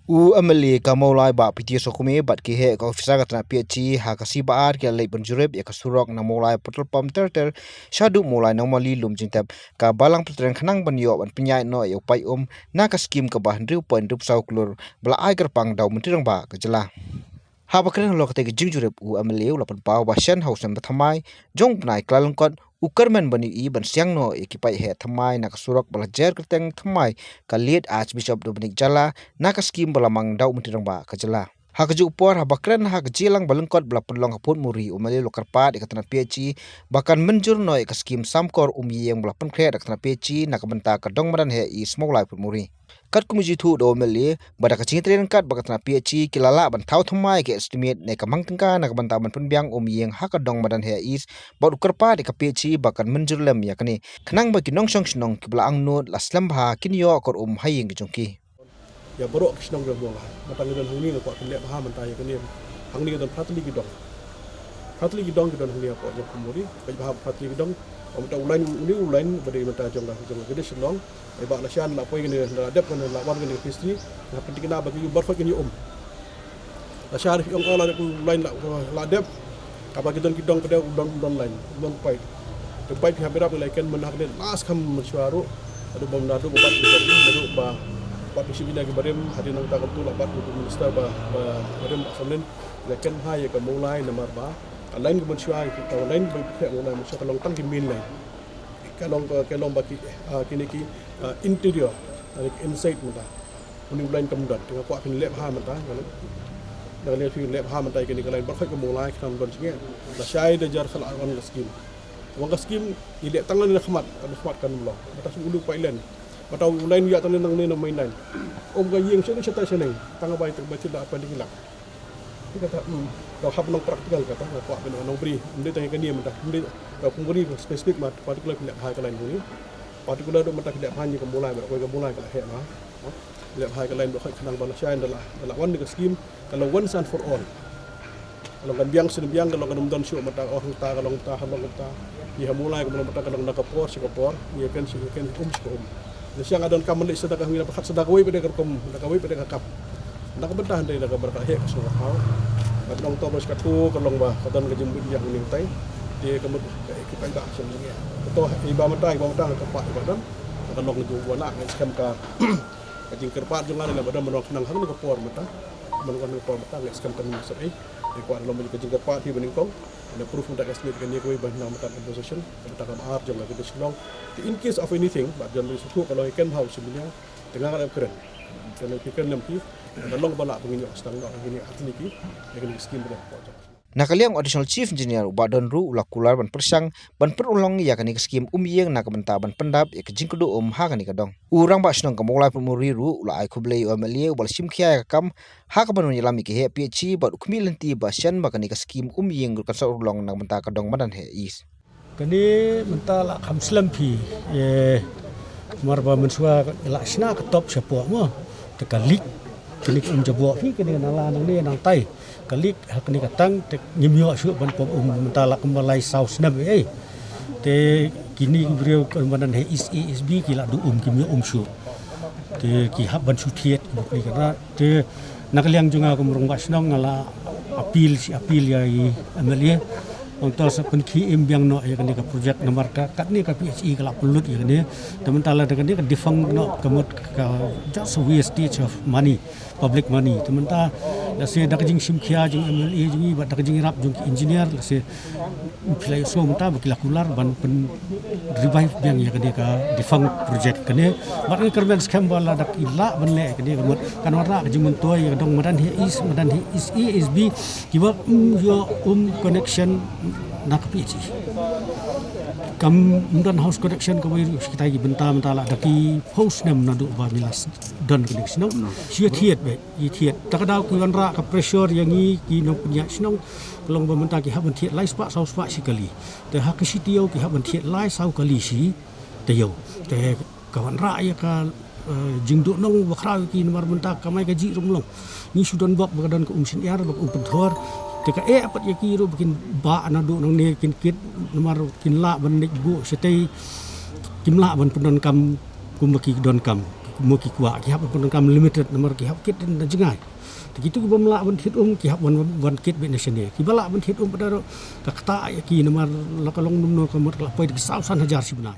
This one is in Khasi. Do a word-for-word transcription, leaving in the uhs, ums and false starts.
U M L A ka Mawlai Bah P T Sokhme bad ki heh ka officer ka tnat P H E ha ka sngi Baar ki la leit ban jurip ïa ka surok na Mawlai Petrol Pump ter ter shaduh Mawlai Nongmali Lumjingtep, ka Balang Pyntrang khnang ban ïoh ban pynïaid noh ïa u paip um na ka skim kaba hynriew point hynriew saw klur ba la ai kyrpang da u Myntri Rangbah ka jylla. Haba kren halor katei ka jingjurip, u M L A u la pynpaw ba shen ha u snem ba thymmai jong u bnai Kyllalyngkot u kyrmen ban ïohi ban siang noh ïa ki paip heh thymmai na ka surok ba la jer kyrteng thymmai ka Late Archbishop Dominic Jala na ka skim ba la mang da u Myntri Rangbah ka jylla. Ha kajuh ka por, haba kren ha ka jingïalang ba lyngkot ba la pynlong ha Phuthmuri, u M L A u la kyrpad ïa ka tnat P H E ba kan mynjur noh ïa ka skim Samkor Umïing ba la pynkhreh da ka tnat P H E na ka bynta ka dong madan heh East Mawlai Phuthmuri. Katkum ka jingïathuh da u M L A ba da ka jingtrei ryngkat bad ka tnat P H E ki la lah ban thaw thymmai ïa ka estimate ne ka mang tyngka na ka bynta ban pynbiang umïing ha ka dong madan heh East, bad u kyrpad ïa ka P H E ba kan mynjur lem ïa kane khnang ba ki nongshong shnong kiba la angnud la slem bha kin ïoh kor um ha ïing ki jong ki. Ïa baroh ki shnong ruh mo la mynta ngi don hangne, nga kwah phin leh bha mynta ïa kane. Hangne don phra tylli ki dong. Phra tylli ki dong ki don hangne hapoh jong Phuthmuri. Peit bha phra tylli ki dong. Mynta u lain, une u lain ba dei mynta jong ka, jong ka Kynthei Shillong. Ai ba lashai la poi kane, la dep kane, la wan kane ka phase three. Nga pynthikna ba ki ïa bar khoit kane um. Lashai ïong, la dep u lain, la, la dep. Haba ki don ki dong pat de u don, u don lain, u don paip. Te paip ki hap ïarap ïa la ken mynta ha kane last kham mynshuwa ruh. Haduh ba mynta haduh ba bat ki barim, haduh ba bat ki shim ïa ki barim, hadien nangta kumtu la bat u minister ba, ba barim, ba samlin. La ken ha ïa ka Mawlai namar ba ka lain ka mynshuwa, ka lain ba pynphiah Mawlai mynshuwa ka long tang ki main line. Ka long, ka long ba ki, ah, kine ki, ah, interior, ah, ki inside mynta. Une u lain kam don, te nga kwah phin leh bha mynta, nga leh, nga leh phin leh bha mynta ïa kine ki lain, baroh khoit ka Mawlai khnang don jingeh. Lashai da jar khala wan ka skim. Wan ka skim, i leh tang lane na khmat, na khmat kan long. Mynta shu ulu paip len. Mynta u lain u ïa tang lane nangne na main line. Um ka ïing sha shatai shaneng, tang bai, tang bai tila apa dikilak. Te kata, hmm, ka hap long practical kata, nga kwah ban ong bri, ym dei tang ïa kane mynta, ym dei, ka Phuthmuri specific ma, particular phin leh bha ïa ka lain Phuthmuri. Particular ruh mynta phin leh bha ïa ka Mawlai, ba ka Mawlai ka la heh ma. Phin leh bha ïa ka lain ba khoit khnang ba lashai da la, da la wan da ka skim, ka long once and for all. Ka long kan biang sien biang, ka long kan ym don shuh mynta, oh mynta ka long mynta, ka long mynta. Ïa ha Mawlai ka long mynta, ka long na ka por sha ka por, ïa ken sha ken, um sha um. Lashai nga donkam ban leit sha da ka hangne na pyrkhat sha da kawei pat de ka rukom, da kawei pat de ka kap. Na ka bynta hynrei na ka bynta heh ka shnong ka thaw. Ka long to ba sha ka tu ka long ba ka don ka jingbit biang ni tai. Te ka mut ka, ka paidbah sha ni. Ka to i ba mynta, i ba mynta ka pa i ba don. Ka long ka jingwana, ka skhem ka, ka jingkyrpad jong nga ne ba don ban wan khnang hangne ka por mynta. Ban wan ka por mynta, ka skhem ka ni sa ei. Te kwah long ka jingkyrpad hi ba nyngkong. Na proof mynta ka estimate ka ni kawei ba nang mynta ka position. Mynta ka mar jong ka Kynthei Shillong. Te in case of anything, ba jon ri shu ka long i ken hau sha ni. Te nga nga la kren. Te nga la kren lem ki, nga long ba lah ba ngin ïoh sdang noh ïa kine ki, ïa kine ki skim ba. Na ka liang u Additional Chief Engineer u Bah Don ruh u la kular ban pyrshang ban pynurlong ïa kane ka skim umïing na ka bynta ban pyndap ïa ka jingkyrduh um ha kane ka dong. U Rangbah Shnong ka Mawlai Phuthmuri ruh u la ai khublei ïa u M L A uba la shim khia ïa ka kam ha kaba un ïalam ïa ki heh P H E bad u khmih lynti ba shen ba kane ka skim umïing ruh kan sa urlong na ka bynta ka dong madan heh East. Kane mynta la kham slem phi, eh, namar ba mynshuwa la shna ka top shapoh mo. Te ka leak, kane ka um jaboh phi, kane ka nala nangne nangtai. Ka leak ha kane ka tank, te ngim ïoh shuh ban pom um mynta la kumba lai saw snem ei. Te kine ki briew ka madan heh East A, East B ki la duh um, kim ïoh um shuh. Te ki hap ban shu thied, ki bukli ka na. Te na ka liang jong nga kum u Rangbah Shnong nga la appeal, shi appeal ïa i M L A. Ong to sa pynkhie im biang noh ïa kane ka project namar ka, katne ka P H E ka la pynlut ïa kane. Te mynta la da kane ka defunct noh ka mut ka just a wastage of money, public money. Te mynta la se da ka jingshim khia jong M L A jong i bad da ka jingïarap jong ki engineer la se phi la ïohsngew mynta ba ki la kular ban pyn revive biang ïa kane ka defunct project kane. Bad nga kyrmen skhem ba lada ki lah ban leh kane ka mut kan wanrah ka jingmyntoi ïa ka dong madan heh East, madan heh East A, East B kiba ym ïoh um connection na ka P H E. Kam ym don house connection kawei ruh shi katai ki bynta mynta la da ki phew snem naduh ba ngi la don kane ka shnong. Shi thied beit, i thied. Ta ka daw ki wanrah ka pressure ïa ngi ki nongpynïaid shnong. Ka long ba mynta ki hap ban thied lai spah saw spah shi kali. Te ha ka shi taïew ki hap ban thied lai saw kali shi taïew. Te ka wanrah ïa ka, eh, jingduhnong bakhraw ïa ki namar mynta ka kamai kajih ruh ym long. Ngi shu don bok ba ka don ka um shynïar, ba ka um pynthor. Te ka eh pat ïa ki ruh ba kin bah naduh nangne kin kit namar kin lah ban leit buh shatei, kim lah ban pyndonkam kumba ki donkam. Mo ki kwah ki hap pyndonkam limited namar ki hap kit na jngai. Te kitu ki bym lah ban thied um ki hap wan wan kit beit na shane. Ki ba lah ban thied um pat da ka kata ïa ki namar la ka long num no ka mut ka la poi da ki saw san hajar shi bnai.